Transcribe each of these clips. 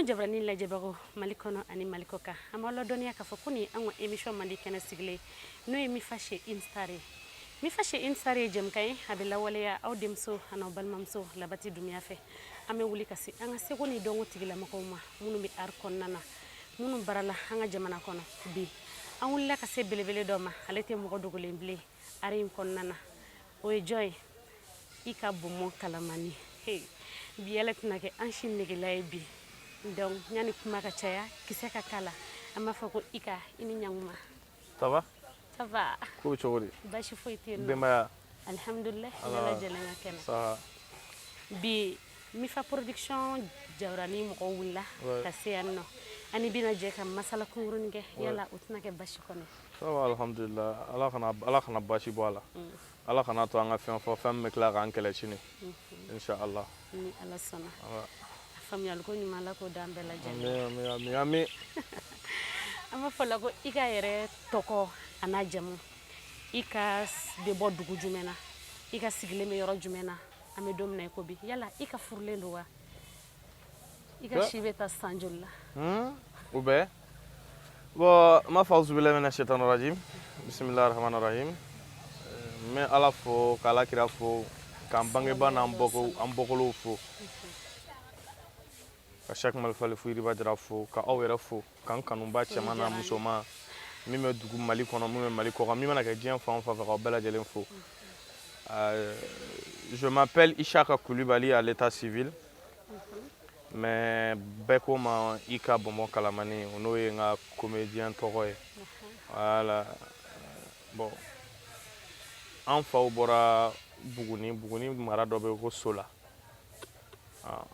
Jabarani lajɛbagaw Mali kɔnɔ ani Mali kɔ kan, an b'aw ladɔnniya k'a fɔ ko nin ye an ka émission mandi kɛnɛ sigilen, n'o ye Mifa chez une star ye. Mifa chez une star ye jɛmukan ye, a bɛ lawaleya aw denmuso an'aw balimamuso Labati Dunbiya fɛ. An bɛ wuli ka se an ka seko ni dɔnko tigilamɔgɔw ma, minnu bɛ art kɔnɔna na, minnu baarala an ka jamana kɔnɔ. Bi an wulila ka se belebele dɔ ma, ale tɛ mɔgɔ dogolen bilen art in kɔnɔna na. O ye jɔn ye? I ka bonbon kalamani. Hey, bi yɛlɛ tɛna kɛ an si negela ye bi. Donc yanni kuma ka caya, kisɛ ka k'a la, an b'a fɔ ko i ka i ni ɲankuma. Ça va? Ça va. Ko bɛ cogo di? Basi foyi tɛ yen nɔ. Denbaya? Alhamdulilayi, Ala bɛɛ lajɛlen ka kɛnɛ. Ça va. Bi Mifa Production Jabarani mɔgɔw wulila ka se yan nɔ, ani bɛna jɛ ka masala kunkurunin kɛ. Yala o tɛna kɛ basi kɔnɔ? Ça va, alhamdulillah. Ala kana basi bɔ a la. Ala kana to an ka fɛn fɔ, fɛn min bɛ tila k'an kɛlɛ sini. Inshallah. Ni Ala sɔnna. A faamuyali ko ɲuman, Ala k'o d'an bɛɛ lajɛlen. Amin, amin, amin, amin. An b'a fɔ la ko i ka yɛrɛ tɔgɔ a n'a jamu, i ka bɛ bɔ dugu jumɛn na, i ka sigilen bɛ yɔrɔ jumɛn na, an bɛ don min na i ko bi? Yala i ka furulen don wa? I ka si bɛ taa san joli la? O bɛɛ. Bon, n b'a fɔ auzubillahi mina shaitan rajim. Bismillahir rahmanir rahim. N bɛ Ala fo, k'Ala kira fo, k'an bangebaa n'an bɔko an bɔkolow fo. Ka Cheikh Malifali Fuyiriba Jara fo, ka aw yɛrɛ fo, k'an kanuba cɛman n'a musoman min bɛ dugu Mali kɔnɔ, min bɛ Mali kɔkan, min mana kɛ diɲɛ fan o fan fɛ, k'aw bɛɛ lajɛlen fo. Je m'appelle Ishaka Koulibaly à l'état civil. Mais bɛɛ ko ma i ka bonbon kalamani, o n'o ye n ka comédien tɔgɔ ye. Voilà. Bon, an faw bɔra Buguni, Buguni mara dɔ bɛ yen ko Sola. Ah,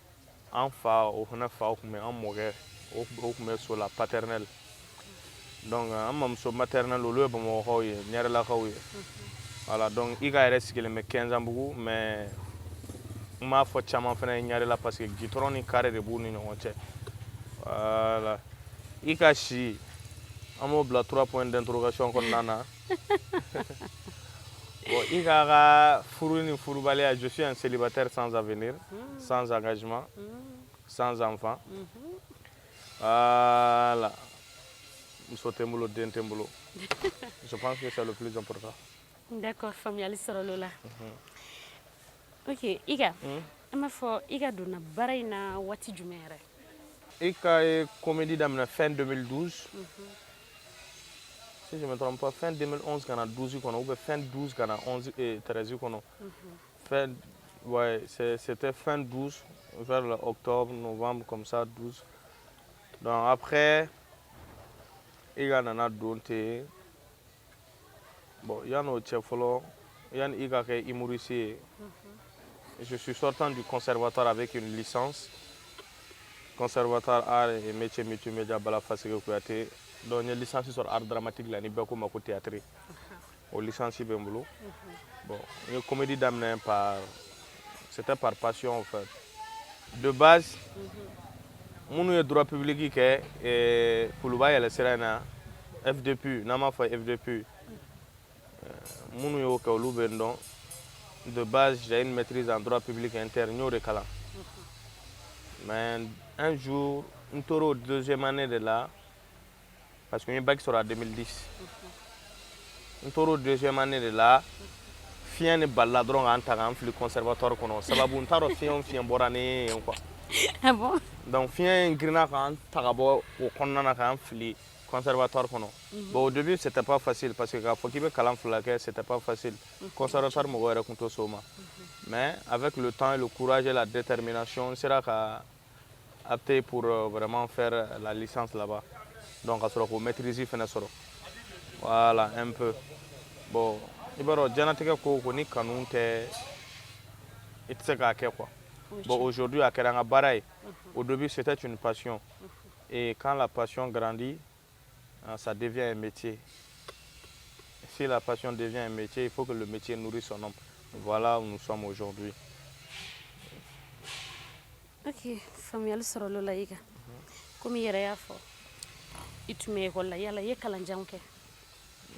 an fa, o fana fa tun bɛ an mɔkɛ, o tun bɛ Sola paternel. Donc an mamuso maternel, olu ye Bamakɔkaw ye, Ɲarelakaw ye. Voilà, donc i ka yɛrɛ sigilen bɛ Kɛnzanbugu, mais n b'a fɔ caman fana ye Ɲarela, parce que goudron ni carré de b'u ni ɲɔgɔn cɛ. Voilà. I ka si, an b'o bila trois points d'interrogation kɔnɔna na. Bon, i ka ka furu ni furubaliya, je suis un célibataire sans avenir, sans engagement, sans enfant. Voilà. Muso tɛ n bolo, den tɛ n bolo. Je pense que c'est le plus important. D'accord, faamuyali sɔrɔla o la. Ok, i ka an b'a fɔ i ka donna baara in na waati jumɛn yɛrɛ? I ka ye comédie daminɛ fin 2012. Si je ne me trompe pas, fin 2011 ka na 12 kɔnɔ, ou bien fin 12 ka na 11 et 13 kɔnɔ. Fin, ouais, c'était fin 12, vers le octobre, novembre, comme ça, 12. Donc après, i ka nana don ten. Bon, yan'o cɛ fɔlɔ, yanni i ka kɛ humoriste ye, je suis sortant du conservatoire avec une licence. Conservatoire art et métier multimédia Bala Faseke Kouyaté. Donc n ye licence sɔrɔ art dramatique la, ni bɛɛ ko ma ko théâtre. O licence bɛ n bolo. Bon, n ye comédie daminɛ par, c'était par passion en fait. De base, minnu ye droit public kɛ Kuluba yɛlɛ sira in na, FDP, n'an b'a fɔ FDP, minnu y'o kɛ, olu bɛ n dɔn. De base, j'ai une maîtrise en droit public interne, n y'o de kalan. Mais un jour, n tor'o deuxième année de la, parce que n ye bac sɔrɔ en 2010. N tor'o deuxième année de la, fiɲɛ ni balila dɔrɔn k'an ta k'an fili conservatoire kɔnɔ. Sababu n t'a dɔn, fiɲɛ o fiɲɛ bɔra ne ye yen quoi. Ah bon? Donc fiɲɛ in girinna k'an ta ka bɔ o kɔnɔna na k'an fili conservatoire kɔnɔ. Bon, au début, c'était pas facile, parce que k'a fɔ k'i bɛ kalan fila kɛ, c'était pas facile. Conservatoire mɔgɔw yɛrɛ tun tɛ sɔn o ma. Mais avec le temps et le courage et la détermination, n sera ka opter pour vraiment faire la licence là-bas. Donc ka sɔrɔ k'o maîtrise fɛnɛ sɔrɔ. Voilà, un peu. Bon, i b'a dɔn, diɲɛlatigɛ ko o ko, ni kanu tɛ, i tɛ se k'a kɛ quoi. Bon, aujourd'hui, a kɛra n ka baara ye. Au début, c'était une passion. Et quand la passion grandit, hein, ça devient un métier. Si la passion devient un métier, il faut que le métier nourrisse son homme. Voilà où nous sommes aujourd'hui. Ok, faamuyali sɔrɔla o la. I ka komi i yɛrɛ y'a fɔ, i tun bɛ ekɔli la, yala i ye kalanjanw kɛ?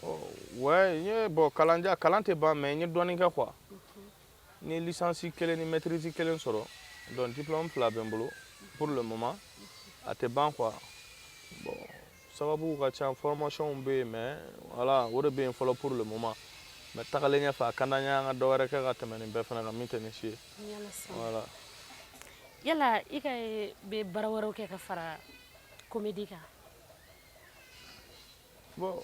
Oh, ouais, n ye, bon, kalanjan, kalan tɛ ban, mais n ye dɔɔnin kɛ quoi. N ye licence kelen ni maîtrise kelen sɔrɔ. Donc diplôme fila bɛ n bolo pour le moment. A tɛ ban quoi. Bon, sababu ka ca, formation bɛ yen, mais voilà, o de bɛ yen fɔlɔ pour le moment. Mais tagalen ɲɛfɛ, a ka d'an ye an ka dɔ wɛrɛ kɛ ka tɛmɛ nin bɛɛ fana kan min tɛ nin si ye. Voilà. Yala i ka bɛ baara wɛrɛw kɛ ka fara comédie kan? Bon,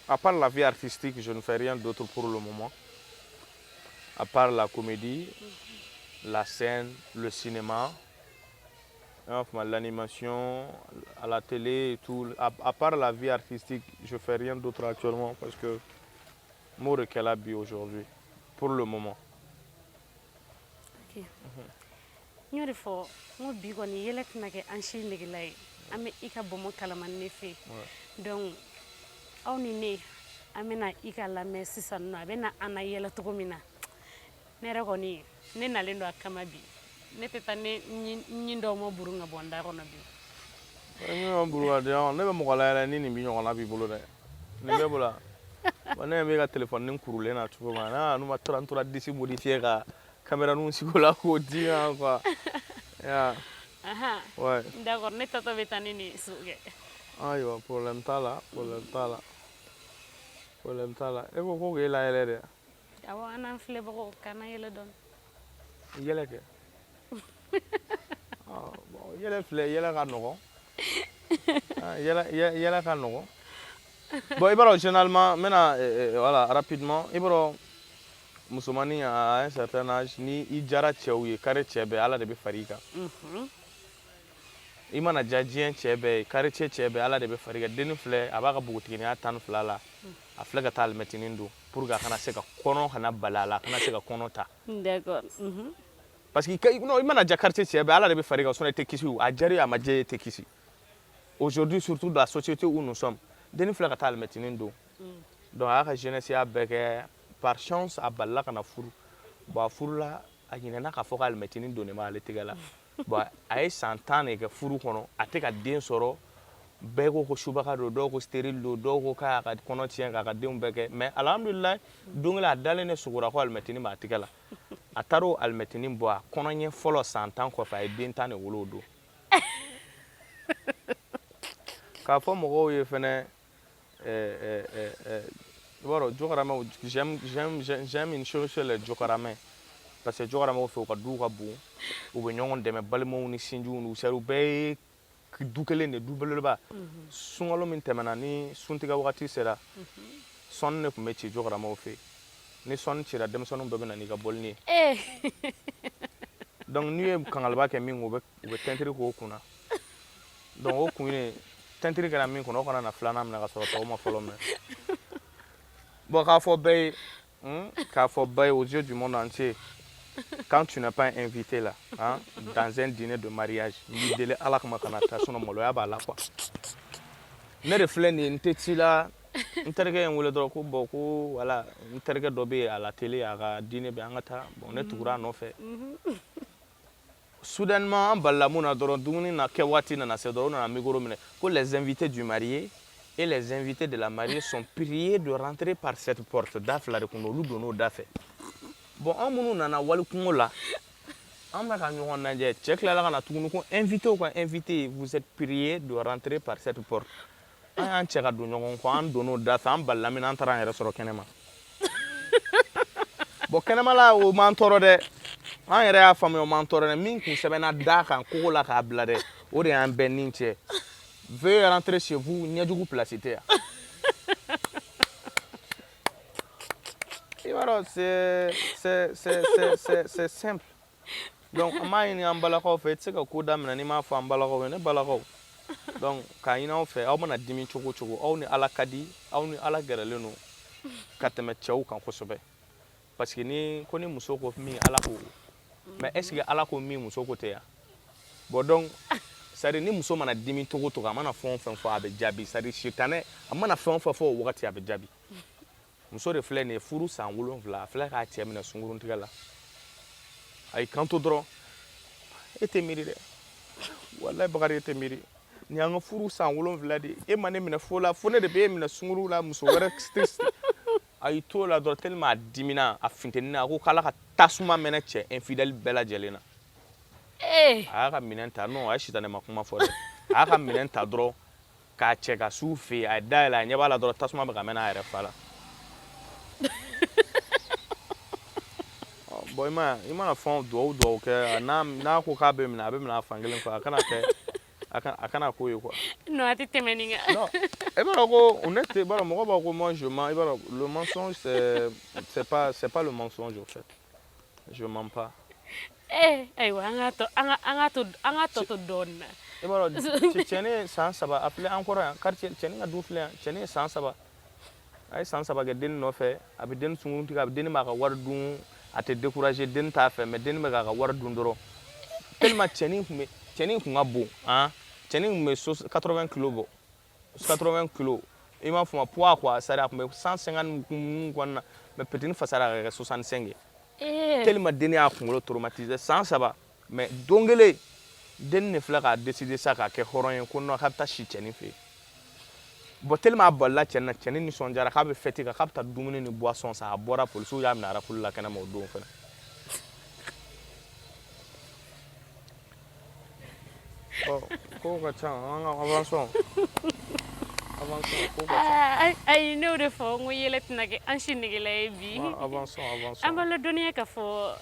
à part la vie artistique, je ne fais rien d'autre pour le moment. À part la comédie, la scène, le cinéma, enfin, l'animation, à la télé et tout. À part la vie artistique, je ne fais rien d'autre actuellement parce que moi, qu'elle a aujourd'hui, pour le moment. Ok. N y'o de fɔ n ko bi kɔni yɛlɛ tɛna kɛ an si negela ye, an bɛ i ka bɔnbɔn kalamani ne fɛ yen. Donc aw ni ne, an bɛna i ka lamɛn sisan nɔ, a bɛna an na yɛlɛ cogo min na. Ne yɛrɛ kɔni, ne nalen don a kama bi. Ne tɛ taa ne ɲin dɔw ma burun ka bɔ n da kɔnɔ bi. Ne buru ka di yan, ne bɛ mɔgɔ layɛlɛ ni nin bi ɲɔgɔnna b'i bolo dɛ. Nin bɛ bolo, ne bɛ ka téléphone kurulen na cogo min na, n'u ma 33 10 modifier ka caméra ninnu sigi o la k'o di yan quoi. Ya. Ouais. D'accord, ne tatɔ bɛ taa ni nin so kɛ. Ayiwa, problème t'a la, problème t'a la, problème t'a la. E ko ko k'e layɛlɛ dɛ. Awɔ, an n'an filɛbagaw k'an yɛlɛ dɔɔni. Yɛlɛ kɛ. Bon, yɛlɛ filɛ, yɛlɛ ka nɔgɔn. Yɛlɛ, yɛlɛ ka nɔgɔn. Bon, i b'a dɔn, généralement, n bɛna, voilà, rapidement, i b'a dɔn, musomanin à un certain âge, ni i diyara cɛw ye, carré cɛ bɛɛ, Ala de bɛ far'i kan. I mana diya diɲɛ cɛ bɛɛ ye, quartier cɛ bɛɛ, Ala de bɛ far'i kan. Denni filɛ, a b'a ka npogotiginiya 12 la, a filɛ ka taa alimɛtinin don pour que a kana se ka kɔnɔ kana bali a la, a kana se ka kɔnɔ ta. D'accord. Parce que non, i mana diya quartier cɛ bɛɛ, Ala de bɛ far'i kan, sinon i tɛ kisi o. A diyara i ye, a ma diya i ye, i tɛ kisi. Aujourd'hui, surtout dans la société où nous sommes, denni filɛ ka taa alimɛtinin don. Donc a y'a ka jeunesse ya bɛɛ kɛ, par chance a balila ka na furu. Bon, a furula, a ɲinɛna k'a fɔ ko alimɛtinin donnen b'ale tɛgɛ la. Bon, a ye san 10 de kɛ furu kɔnɔ, a tɛ ka den sɔrɔ. Bɛɛ ko ko subaga don, dɔw ko stérile don, dɔw ko k'a y'a ka kɔnɔ tiɲɛ k'a ka denw bɛɛ kɛ. Mais alhamdulilayi, don kelen a dalen ne sogora ko alimɛtinin b'a tɛgɛ la. A taara o alimɛtinin bɔ, a kɔnɔ ɲɛ fɔlɔ san 10 kɔfɛ, a ye den 10 de wolo o don. K'a fɔ mɔgɔw ye fɛnɛ, i b'a dɔn, Jokaramɛw, j'aime une chose sur les Jokaramɛ, parce que Jokaramɛw fɛ, u ka duw ka bon, u bɛ ɲɔgɔn dɛmɛ, balimaw ni sinjiw n'u sɛriw bɛɛ ye du kelen de, du belebeleba. Sunkalo min tɛmɛna, ni suntigɛ wagati sera, sɔnni de tun bɛ ci Jokaramɛw fɛ yen. Ni sɔnni cira, denmisɛnninw bɛɛ bɛ na n'i ka bɔlini ye. Donc n'u ye kangaliba kɛ min kun, u bɛ tɛntiri k'o kunna. Donc o kun ye tɛntiri kɛra min kɔnɔ, o kana na filanan minɛ ka sɔrɔ tɔw ma fɔlɔ minɛ. Bon, k'a fɔ bɛɛ ye, k'a fɔ bɛɛ ye, aux yeux du monde entier, quand tu n'es pas invité là, hein, dans un dîner de mariage, n b'i deli Ala kama, kana taa, sinon maloya b'a la quoi. Ne de filɛ nin ye, n tɛ ci la, n terikɛ ye n wele dɔrɔn ko bon, ko voilà, n terikɛ dɔ bɛ yen à la télé, a ka dîner bɛ, an ka taa. Bon, ne tugura a nɔfɛ. Soudainement, an balila mun na dɔrɔn, dumuni na kɛ waati nana se dɔrɔn, u nana micro minɛ ko les invités du marié et les invités de la mariée sont priés de rentrer par cette porte. Da fila de kun don, olu donn'o da fɛ. Bon, an minnu nana wali kungo la, an bɛ ka ɲɔgɔn lajɛ. Cɛ tilala ka na tuguni ko invité ka invité, vous êtes priés de rentrer par cette porte. An y'an cɛ ka don ɲɔgɔn kɔ, an donn'o da fɛ, an balila min na, an taara an yɛrɛ sɔrɔ kɛnɛma. Bon, kɛnɛmala o m'an tɔɔrɔ dɛ, an yɛrɛ y'a faamuya, o m'an tɔɔrɔ dɛ. Min kun sɛbɛnna da kan kogo la k'a bila dɛ, o de y'an bɛɛ ni cɛ. Veuillez rentrer chez vous, ɲɛjugu place tɛ yan. I b'a dɔn, c'est simple. Donc an b'a ɲini an balakaw fɛ, i tɛ se ka ko daminɛ n'i m'a fɔ an balakaw ye, ne balakaw. Donc k'a ɲini aw fɛ, aw mana dimi cogo o cogo, aw ni Ala ka di, aw ni Ala gɛrɛlen don ka tɛmɛ cɛw kan kosɛbɛ. Parce que ni ko ni muso ko min, Ala ko. Mais est ce que Ala ko min, muso ko tɛ yan? Bon, donc c'est à dire ni muso mana dimi cogo o cogo, a mana fɛn o fɛn fɔ, a bɛ jaabi. C'est à dire sitanɛ, a mana fɛn o fɛn fɔ o wagati, a bɛ jaabi. Muso de filɛ nin ye, furu san 7, a filɛ k'a cɛ minɛ sunkuruntigɛ la. A y'i kanto dɔrɔn, e tɛ miiri dɛ, walayi Bakari, e tɛ miiri. Nin y'an ka furu san 7 de ye, e ma ne minɛ fo la, fo ne de bɛ e minɛ sunkuru la, muso wɛrɛ tɛ. A y'i t'o la dɔrɔn, tellement a dimina, a funtenina, a ko k'Ala ka tasuma mɛnɛ cɛ infidèle bɛɛ lajɛlen na. A y'a ka minɛn ta, non, a ye sitanɛ ma kuma fɔ dɛ. A y'a ka minɛn ta dɔrɔn k'a cɛ ka s'u fɛ yen, a ye da yɛlɛ, a ɲɛ b'a la dɔrɔn tasuma bɛ ka mɛnɛ a yɛrɛ fa la. Bon, i mana fɛn duwawu kɛ, n'a ko k'a bɛ minɛ, a bɛ minɛ a fan kelen fɛ, a kana kɛ a kana k'o ye quoi. Non, a tɛ tɛmɛ nin kan. Non, e b'a dɔn ko ne tɛ, i b'a dɔn mɔgɔ b'a fɔ ko moi je mens, i b'a dɔn le mensonge, c'est pas le mensonge au fait. Je mens pas. Eh, ayiwa, an k'a tɔ to dɔɔnin na. I b'a dɔn cɛnin ye san 3, a filɛ an kɔrɔ yan, quartier, cɛnin ka du filɛ yan, cɛnin ye san 3. A ye san 3 kɛ dennin nɔfɛ, a bɛ dennin sunkurun tigɛ, a bɛ dennin b'a ka wari dun, a tɛ décourager, dennin t'a fɛ, mais dennin bɛ k'a ka wari dun dɔrɔn. Tellement cɛnin kun ka bon, han, cɛnin kun bɛ 80 kilos bɔ, 80 kilos, i m'a fɔ ma poids quoi, c'est à dire a kun bɛ 150 kun kɔnɔna na, mais petini fasara ka kɛ 65 ye. Tellement dennin y'a kunkolo traumatiser san 3, mais don kelen dennin de filɛ k'a décider sa k'a kɛ hɔrɔn ye ko non, k'a bɛ taa si cɛnin fɛ yen. Bon, tellement a balila cɛnin na, cɛnin nisɔndiyara k'a bɛ fête kɛ, k'a bɛ taa dumuni ni boisson san, a bɔra, polisiw y'a minɛ rafle la kɛnɛma o don fɛnɛ. Bon, kow ka ca, an ka avançons. Avançons, kow ka ca. Ayi, ne y'o de fɔ n ko yɛlɛ tɛna kɛ an si negela ye bi. Avançons, avançons. An b'a ladɔnniya k'a fɔ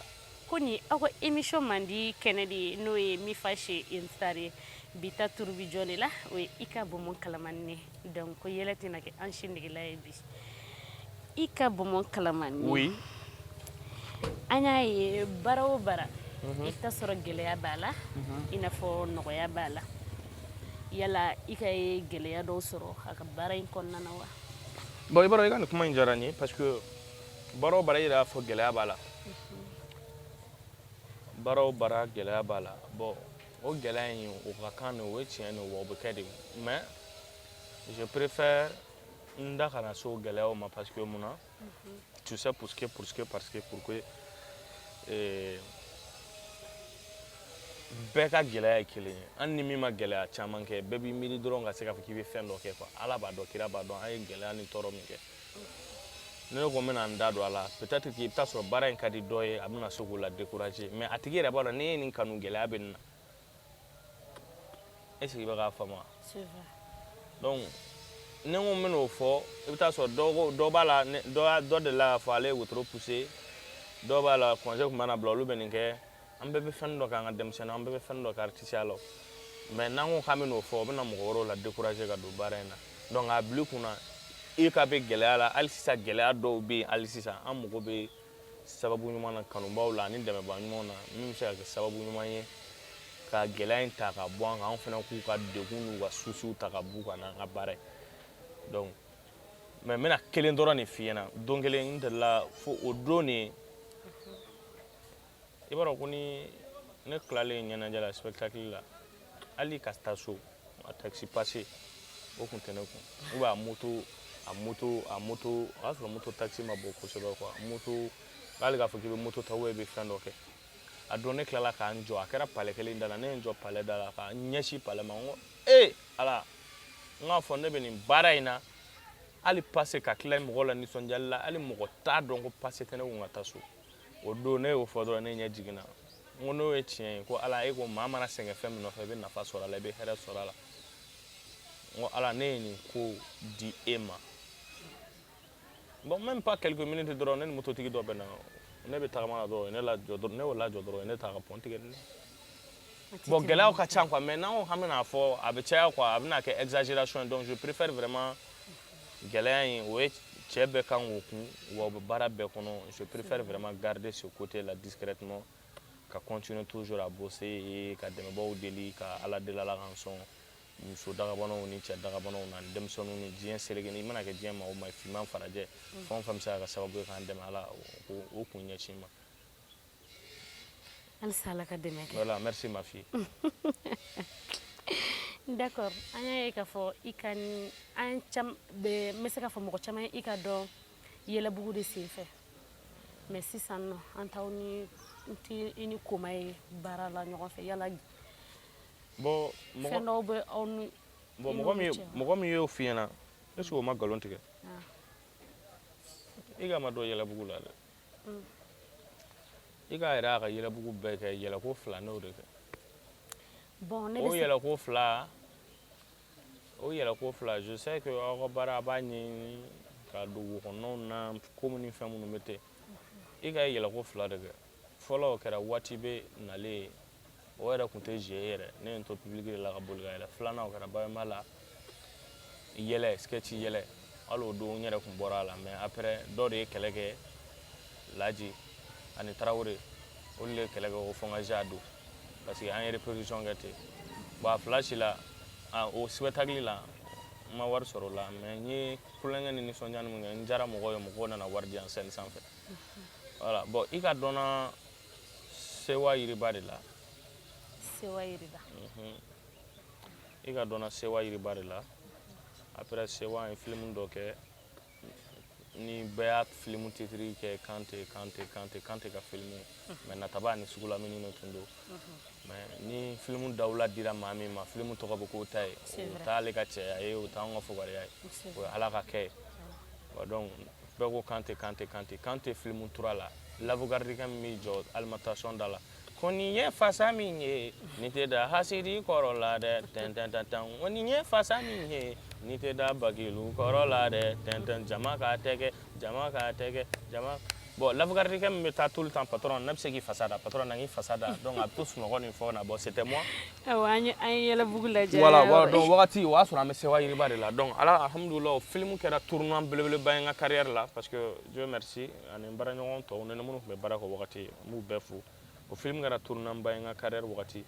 ko nin aw ka émission mandi kɛnɛ de ye, n'o ye Mifa chez une star ye. Bi ta turu bi jɔn de la, o ye i ka bonbon kalamani ye. Donc ko yɛlɛ tɛna kɛ an si negela ye bi. I ka bonbon kalamani. Oui. An y'a ye baara o baara, i bɛ taa sɔrɔ gɛlɛya b'a la, i n'a fɔ nɔgɔya b'a la. Yala i ka ye gɛlɛya dɔw sɔrɔ a ka baara in kɔnɔna na wa? Bon, i b'a dɔn i ka nin kuma in diyara n ye, parce que baara o baara, i yɛrɛ y'a fɔ, gɛlɛya b'a la. Baara o baara, gɛlɛya b'a la. Bon, o gɛlɛya in, o ka kan de, o ye tiɲɛ de, wa o bɛ kɛ de. Mais je préfère n da kana se o gɛlɛyaw ma, parce que mun na? Tu sais pourquoi, parce que pourquoi bɛɛ ka gɛlɛya ye kelen ye. Hali ni min ma gɛlɛya caman kɛ, bɛɛ b'i miiri dɔrɔn ka se k'a fɔ k'i bɛ fɛn dɔ kɛ quoi. Ala b'a dɔn, kira b'a dɔn, an ye gɛlɛya ni tɔɔrɔ min kɛ. Ni ne ko n bɛna n da don a la, peut-être que i bɛ taa sɔrɔ baara in ka di dɔ ye, a bɛna se k'o la décourager, mais a tigi yɛrɛ b'a dɔn ne ye nin kanu, gɛlɛya bɛ nin na. Est ce que i bɛ k'a faamu wa? C'est vrai. Donc ni n ko n bɛn'o fɔ, i bɛ taa sɔrɔ dɔ ko dɔ b'a la, dɔ delila k'a fɔ ale ye wotoro pousser, dɔw b'a la congé tun mana bila, olu bɛ nin kɛ. An bɛɛ bɛ fɛn dɔ kɛ an ka denmisɛnnin, an bɛɛ bɛ fɛn dɔ kɛ artisiya la, mais n'an ko k'an bɛn'o fɔ, o bɛna mɔgɔ wɛrɛw la décourager ka don baara in na. Donc a bila i kunna, i ka bɛ gɛlɛya la hali sisan, gɛlɛya dɔw bɛ yen hali sisan, an mago bɛ sababu ɲuman na kanubaw la ani dɛmɛbaa ɲumanw na, min bɛ se ka kɛ sababu ɲuman ye ka gɛlɛya in ta ka bɔ an kan, anw fana k'u ka degun n'u ka souciw ta ka b'u kan n'an ka baara ye. Donc mais n bɛna kelen dɔrɔn de f'i ɲɛna. Don kelen n delila fo o don de, i b'a dɔn ko ni ne tilalen ɲɛnajɛ la, spectacle la, hali ka taa so, a taxi passe o kun tɛ ne kun, ou bien a moto, o y'a sɔrɔ moto taxi ma bɔ kosɛbɛ quoi, moto, hali k'a fɔ k'i bɛ moto ta ou bien i bɛ fɛn dɔ kɛ. A don ne tilala k'an jɔ, a kɛra palais kelen da la, ne ye n jɔ palais da la ka n ɲɛsin palais ma, n ko ee Ala, n k'a fɔ ne bɛ nin baara in na, hali passe ka tila mɔgɔw la nisɔndiyali la, hali mɔgɔ t'a dɔn ko passe tɛ ne kun ka taa so. O don ne y'o fɔ dɔrɔn, ne ɲɛ jiginna, n ko n'o ye tiɲɛ ye ko Ala, e ko maa mana sɛgɛn fɛn min nɔfɛ, i bɛ nafa sɔrɔ a la, i bɛ hɛrɛ sɔrɔ a la. N ko Ala, ne ye nin ko di e ma. Bon, même pas quelques minutes dɔrɔn, ne ni mototigi dɔ bɛ na, ne bɛ tagama la dɔrɔn, ne lajɔ dɔrɔn, ne y'o lajɔ dɔrɔn, ne ta ka pɔn tigɛ ne. Bon, gɛlɛyaw ka ca quoi, mais n'an ko k'an bɛna fɔ, a bɛ caya quoi, a bɛna kɛ exagération ye. Donc je préfère vraiment gɛlɛya in, o ye cɛ bɛɛ kan k'o kun, wa o bɛ baara bɛɛ kɔnɔ. Je préfère vraiment garder ce côté là discrètement, ka continuer toujours à bosser et ka dɛmɛbaaw deli, ka Ala deli, Ala k'an sɔn muso dagabanaw ni cɛ dagabanaw na, denmisɛnninw ni diɲɛ seleke ni i mana kɛ diɲɛ maa o maa ye, finman farajɛ, fɛn o fɛn bɛ se ka kɛ sababu ye k'an dɛmɛ, Ala o kun ɲɛsin ma. Halisa Ala ka dɛmɛ kɛ. Voilà, merci ma fille. D'accord, an y'a ye k'a fɔ i ka an cam bɛ, n bɛ se k'a fɔ mɔgɔ caman ye i ka dɔn Yɛlɛbugu de sen fɛ, mais sisan nɔ an t'aw ni n tɛ i ni Koma ye baara la ɲɔgɔn fɛ, yala Bon, fɛn dɔw bɛ aw ni bon, i mɔgɔ min n'olu cɛ wa? Mɔgɔ min y'o f'i ɲɛna, est ce que o ma nkalon tigɛ? Ah. I ka ma dɔn Yɛlɛbugu la dɛ. I k'a yɛrɛ y'a ka Yɛlɛbugu bɛɛ kɛ yɛlɛko 2, ne y'o de kɛ. Bon, ne O bɛ se yɛlɛko 2. O yɛlɛko fila, je sais que aw ka baara, a b'a ɲɛɲini ka don wo kɔnɔnaw na, ko ni fɛn minnu bɛ ten. I ka yɛlɛko fila de kɛ. Fɔlɔ, o kɛra waati bɛ nalen ye, o yɛrɛ tun tɛ jeu yɛrɛ. Ne ye n to public de la ka boli ka yɛlɛ. Filanan, o kɛra Babemba la, yɛlɛ, sketch yɛlɛ. Hali o don, n yɛrɛ tun bɔra a la, mais après, dɔ de ye kɛlɛ kɛ, Laji ani Tarawele, olu de ye kɛlɛ kɛ ko fo n ka a don, parce que an ye répétition kɛ ten. Bon, a fila si la, o spectacle la, n ma wari sɔrɔ o la, mais n ye kulonkɛ ni nisɔndiya min kɛ, n diyara mɔgɔw ye, mɔgɔw nana wari di yan scène sanfɛ. Voilà. Bon, i ka dɔnna Sewa Yiriba de la. Sewa Yiriba. I ka dɔnna Sewa Yiriba de la. Après Sewa, an ye film dɔ kɛ ni bɛɛ y'a film titre kɛ Kante, Kante, Kante, Kante ka film, mais Nataba ni Sugulamini de tun don. Mais ni film dawula dira maa min ma, film tɔgɔ bɛ k'o ta ye. O t'ale ka cɛya ye, o t'anw ka fugariya ye, o ye Ala ka kɛ ye. Bon, donc bɛɛ ko Kante, Kante, Kante, Kante. Film tura la, lavogardikɛ min b'i jɔ alimentation da la ko nin ye fasa min ye, nin tɛ da hasidi kɔrɔ la dɛ, tɛntɛn tɛntɛn. Ko nin ye fasa min ye, nin tɛ da bagilu kɔrɔ la dɛ, tɛntɛn. Jama k'a tɛgɛ, jama k'a tɛgɛ, jama. Bon, lavogardikɛ min bɛ taa tout le temps: "Patron, ne bɛ se k'i fasa da, patron, na k'i fasa da." Donc a bɛ to sunɔgɔ ni fɛnw na. Bon, c'était moi. Awɔ, an ye yɛlɛbugu lajɛ. Voilà. Donc wagati o y'a sɔrɔ an bɛ Sewa Yiriba de la. Donc ala, alhamdulilah, o film kɛra tournant belebeleba ye n ka carrière la, parce que Dieu merci, ani n baaraɲɔgɔn tɔw, ne ni minnu tun bɛ baara kɛ o wagati, n b'u bɛɛ fo. O film kɛra tournant ba ye n ka carrière wagati.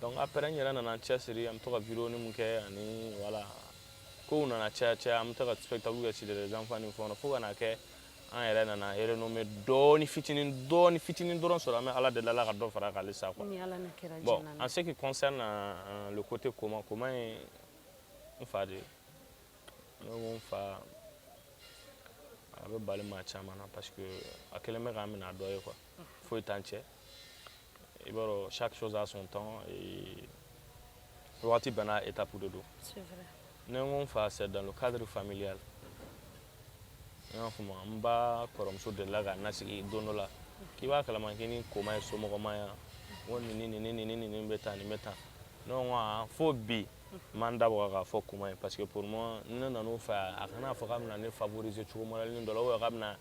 Donc après, n yɛrɛ nana n cɛsiri, an bɛ to ka vidéo ni mun kɛ, ani voilà, kow nana caya caya, an bɛ to ka spectacle kɛ Cité des enfants ni fɛnw na, fo ka na kɛ an yɛrɛ nana renommé dɔɔni, fitinin dɔɔni, fitinin dɔrɔn sɔrɔ. An bɛ Ala deli, Ala ka dɔ fara a kan halisa quoi. Ni Ala ni kira. Bon, jɛnna. En ce qui concerne le côté Koma, Koma ye n fa de ye. Ne ko n fa, a bɛ bali maa caman na, parce que a kɛlen bɛ k'an minɛ a dɔ ye quoi. Foyi t'an cɛ. I b'a dɔn, chaque chose a son temps et wagati bɛɛ n'a étape de don. C'est vrai. Ne ko n fa, c'est dans le cadre familial. N y'a faamu, n ba kɔrɔmuso delila k'a nasigi don dɔ la k'i b'a kalama k'i ni Koma ye somɔgɔma ye. N ko nin ni nin ni nin ni nin bɛ tan, nin bɛ tan. Ne ko aa, fo bi n m'an da bɔ k'a fɔ Koma ye, parce que pour moi, ni ne nan'o fɛ, a kana fɔ k'a bɛna ne favoriser cogo modèle dɔ la, ou bien k'a bɛna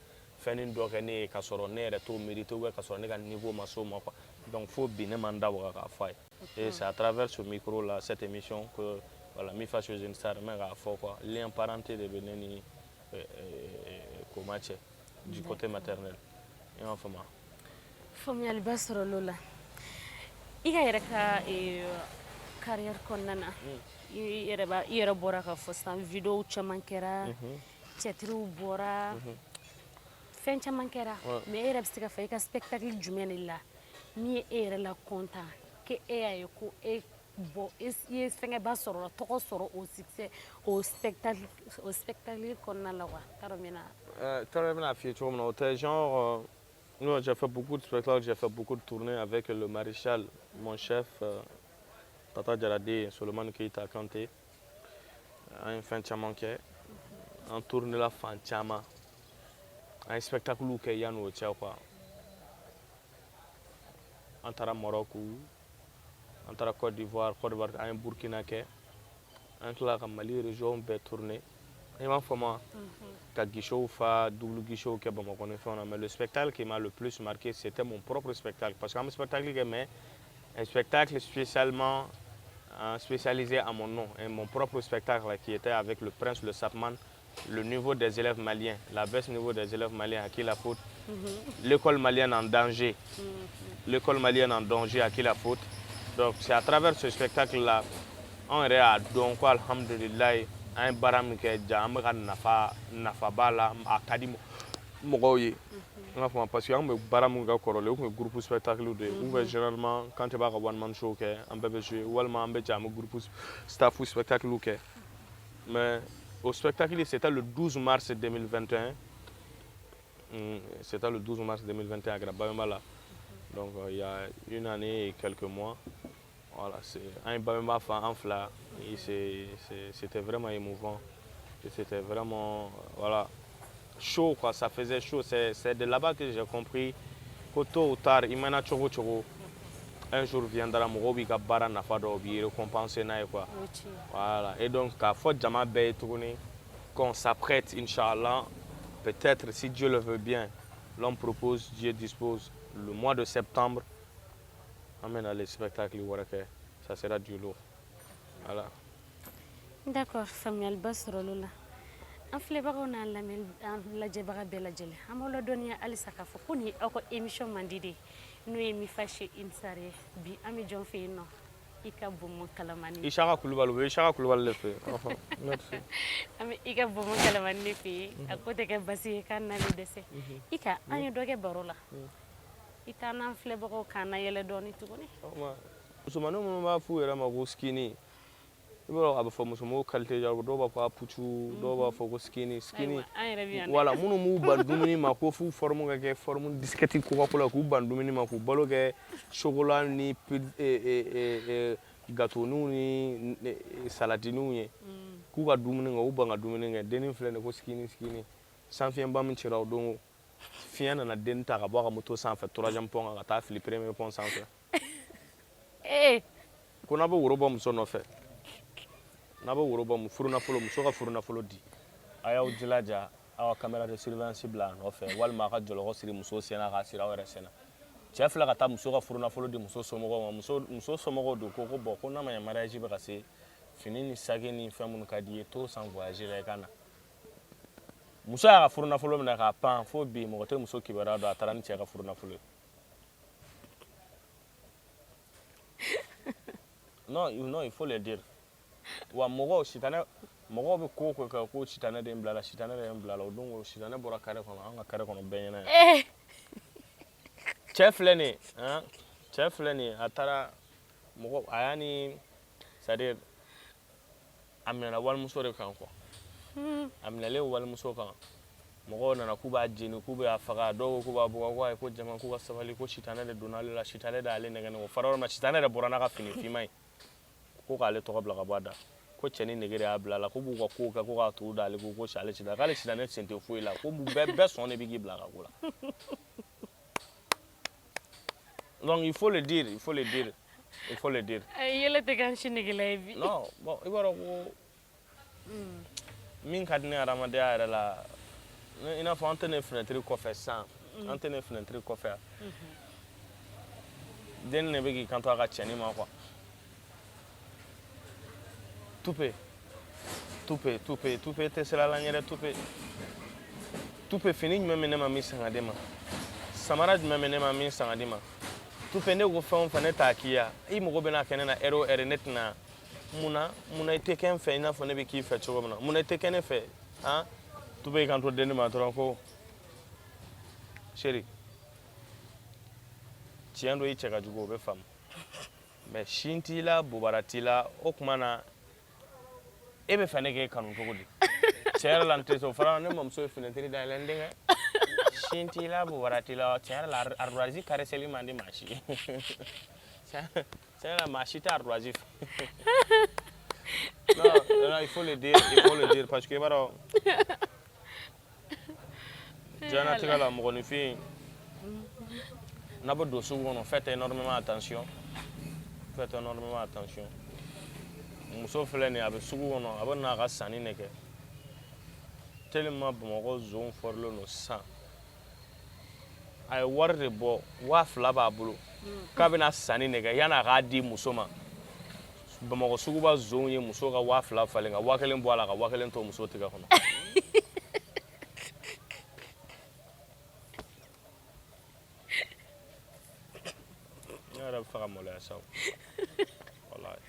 fɛnnin dɔ kɛ ne ye k'a sɔrɔ ne yɛrɛ t'o mériter, ou bien k'a sɔrɔ ne ka niveau ma s'o ma quoi. Donc fo bi, ne m'an da waga k'a fɔ a ye. Et c'est à travers ce micro là, cette émission que voilà, Mifa chez une star, n bɛ k'a fɔ quoi, lien parenté de bɛ ne ni Koma cɛ du côté maternel. I m'a faamu? Faamuyaliba sɔrɔla o la. I ka yɛrɛ ka carrière kɔnɔna na, i yɛrɛ b'a, i yɛrɛ bɔra ka fɔ sisan, vidéo caman kɛra, cɛtiriw bɔra, fɛn caman kɛra, mais e yɛrɛ bɛ se ka fɔ i ka spectacle jumɛn de la min ye e yɛrɛ la content, ke e y'a ye ko e bɔ i ye fɛngɛba sɔrɔ la, tɔgɔ sɔrɔ o succès, o spectacle kɔnɔna la quoi? T'a dɔn n bɛna T'a dɔn, bɛna f'i ye cogo min na, o tɛ genre nous, j'ai fait beaucoup de spectacles, j'ai fait beaucoup de tournées avec le maréchal, mon chef, Tata Jarade, Solomon Keita Kanté. An ye fɛn caman kɛ, an tourné la fan caman, an ye spectacle kɛ yanni o cɛ quoi. An taara Maroc, an taara Côte d'Ivoire, Côte d'Ivoire, an ye Burkina kɛ, an tilala ka Mali région bɛɛ tourné. I m'a faamu, ka guichetw fa, double guichetw kɛ Bamakɔ ni fɛnw na. Mais le spectacle qui m'a le plus marqué, c'était mon propre spectacle, parce que an bɛ spectacle kɛ, mais un spectacle spécialement spécialisé à mon nom, et mon propre spectacle qui était avec le prince, le Sapman, le niveau des élèves maliens, la baisse niveau des élèves maliens, à qui la faute? L'école malienne en danger. L'école malienne en danger, à qui la faute? Donc c'est à travers ce spectacle-là, an yɛrɛ y'a dɔn ko alhamdulilayi, an ye baara min kɛ ja, an bɛ ka nafa, nafa b'a la, a ka di mɔgɔw ye. N k'a faamu, parce que an bɛ baara min kɛ kɔrɔlen, o tun ye groupe spectacle de ye, ou bien généralement Kante b'a ka one man show kɛ, an bɛɛ bɛ jouer, walima an bɛ jɛ an bɛ groupe staff spectacle kɛ. Mais au spectacle, c'était le 12 mars 2021. C'était le 12 mars 2021 à Babemba la. Donc il y a une année et quelques mois. Voilà, c'est un Babemba fan en fila et c'était vraiment émouvant. Et c'était vraiment, voilà, chaud quoi, ça faisait chaud. C'est de là-bas que j'ai compris que tôt ou tard, i mana cogo cogo. Un jour viendra, mɔgɔw b'i ka baara nafa dɔn, u b'i récompenser n'a ye quoi. Voilà. Et donc k'a fɔ jama bɛɛ ye tuguni qu'on s'apprête, inchallah, peut-être, si Dieu le veut bien, l'homme propose, Dieu dispose, le mois de septembre, an bɛna le spectacle wɛrɛ kɛ, ça sera du lourd. Voilà. D'accord, faamuyaliba sɔrɔla o la. An filɛbagaw n'an lamɛn, an lajɛbaga bɛɛ lajɛlen, an b'aw ladɔnniya halisa k'a fɔ ko nin ye aw ka émission mandi de ye, n'o ye Mifa chez une star ye. Bi an bɛ jɔn fɛ yen nɔ? I ka bonbon kalamani. Isaka Kulubali, u bɛ Isaka Kulubali de fɛ yen. Merci. An bɛ i ka bonbon kalamani de fɛ yen. A ko tɛ kɛ basi ye k'an n'a bɛ dɛsɛ. I ka an ye dɔ kɛ baro la, i taa n'an filɛbagaw k'an na yɛlɛ dɔɔni tuguni. Musomanin minnu b'a f'u yɛrɛ ma ko skinny, i b'a dɔn a bɛ fɔ musomanw qualité, dɔw b'a fɔ a putu, dɔw b'a fɔ ko skinny skinny. Voilà, minnu b'u ban dumuni ma ko f'u forme ka kɛ forme disquette Coca-Cola, k'u ban dumuni ma, k'u balo kɛ chocolat ni gâteauninw ni saladininw ye, k'u ka dumuni kɛ, u ban ka dumuni kɛ. Dennin filɛ nin ye ko skinny skinny, sanfiɲɛba min cira o don, fiɲɛ nana dennin ta ka bɔ a ka moto sanfɛ troisième pont kan ka taa fili premier pont sanfɛ. Ko n'a bɛ woro bɔ muso nɔfɛ, n'a bɛ woro bɔ furunafolo, muso ka furunafolo di, a y'aw jilaja aw ka caméra de surveillance bila a nɔfɛ, walima a ka jɔlɔkɔ siri muso sen na k'a siri aw yɛrɛ sen na. Cɛ filɛ ka taa muso ka furunafolo di muso somɔgɔw ma, muso somɔgɔw don ko bon, ko n'a ma ɲɛ mariage bɛ ka se, fini ni saki ni fɛn minnu ka di i ye, t'o san voyage la i ka na. Muso y'a ka furunafolo minɛ k'a pan, fo bi mɔgɔ tɛ muso kibaruya dɔn a taara ni cɛ ka furunafolo ye. Non, non, il faut le dire. Wa mɔgɔw sitanɛ, mɔgɔw bɛ ko o ko kɛ ko sitanɛ de ye n bila la, sitanɛ de ye n bila la. O don ko sitanɛ bɔra carré kɔnɔ, an ka carré kɔnɔ bɛɛ ɲɛna yan. Cɛ filɛ nin ye, han, cɛ filɛ nin ye, a taara mɔgɔ a y'a ni, c'est à dire a minɛna walimuso de kan quoi. A minɛlen walimuso kan, mɔgɔw nana k'u b'a jeni, k'u b'a faga, dɔw ko k'u b'a bugɔ, ko ayi, ko jama k'u ka sabali, ko sitanɛ de donna ale la, sitanɛ de y'ale nɛgɛ nɛgɛ. O fara yɔrɔ min na, sitanɛ yɛrɛ bɔra n'a ka fini finman ye ko k'ale tɔgɔ bila ka bɔ a da, ko cɛnin nege de y'a bila a la, ko b'u ka kow kɛ, ko k'a tugu da ale ko ale sitanɛ, k'ale sitanɛ sen tɛ foyi la, ko bɛɛ sɔn de bɛ k'i bila a ka ko la. Donc il faut le dire, il faut le dire, il faut le dire. Yɛlɛ tɛ k'an si negela ye bi. Non, bon, i b'a dɔn ko min ka di ne hadamadenya yɛrɛ la, i n'a fɔ an tɛ ne fenêtre kɔfɛ sisan, an tɛ ne fenêtre kɔfɛ yan, den de bɛ k'i kanto a ka cɛnin ma quoi. Tupe tupe tupe tupe, tɛ sira la n yɛrɛ. Tupe tupe, fini jumɛn bɛ ne ma min san ka d'e ma? Samara jumɛn bɛ ne ma min san ka d'e ma? Tupe, ne ko fɛn o fɛn ne t'a k'i ya, i mago bɛna kɛ ne na heure o heure, ne tɛna. Munna, munna i tɛ kɛ n fɛ i n'a fɔ ne bɛ k'i fɛ cogo min na? Munna i tɛ kɛ ne fɛ? Han, tupe y'i kanto denni ma dɔrɔn ko chérie, tiɲɛ don, i cɛ ka jugu, o bɛ faamu, mais sin t'i la, bobara t'i la, o tuma na e bɛ fɛ ne k'e kanu cogo di? Tiɲɛ yɛrɛ la, n tɛ se o fana. Ne mamuso ye fenêtre dayɛlɛ, n denkɛ, sin t'i la, bobara t'i la, tiɲɛ yɛrɛ la, ardoise caresser man di maa si ye. Tiɲɛ yɛrɛ la, maa si tɛ ardoise fɛ. Non, non, il faut le dire, il faut le dire, parce que i b'a dɔn diɲɛlatigɛ la, mɔgɔninfin n'a bɛ don sugu kɔnɔ, faites énormément attention, faites énormément attention. Muso filɛ nin ye, a bɛ sugu kɔnɔ, a bɛ n'a ka sanni de kɛ. Tellement Bamakɔ zon fɔrilen don sisan, a ye wari de bɔ, 2000 b'a bolo k'a bɛna sanni de kɛ. Yanni a k'a di muso ma, Bamakɔ suguba zonw ye muso ka 2000 falen ka 1000 bɔ a la, ka 1000 to muso tigɛ kɔnɔ. Ne yɛrɛ bɛ fɛ ka maloya sa o, walayi.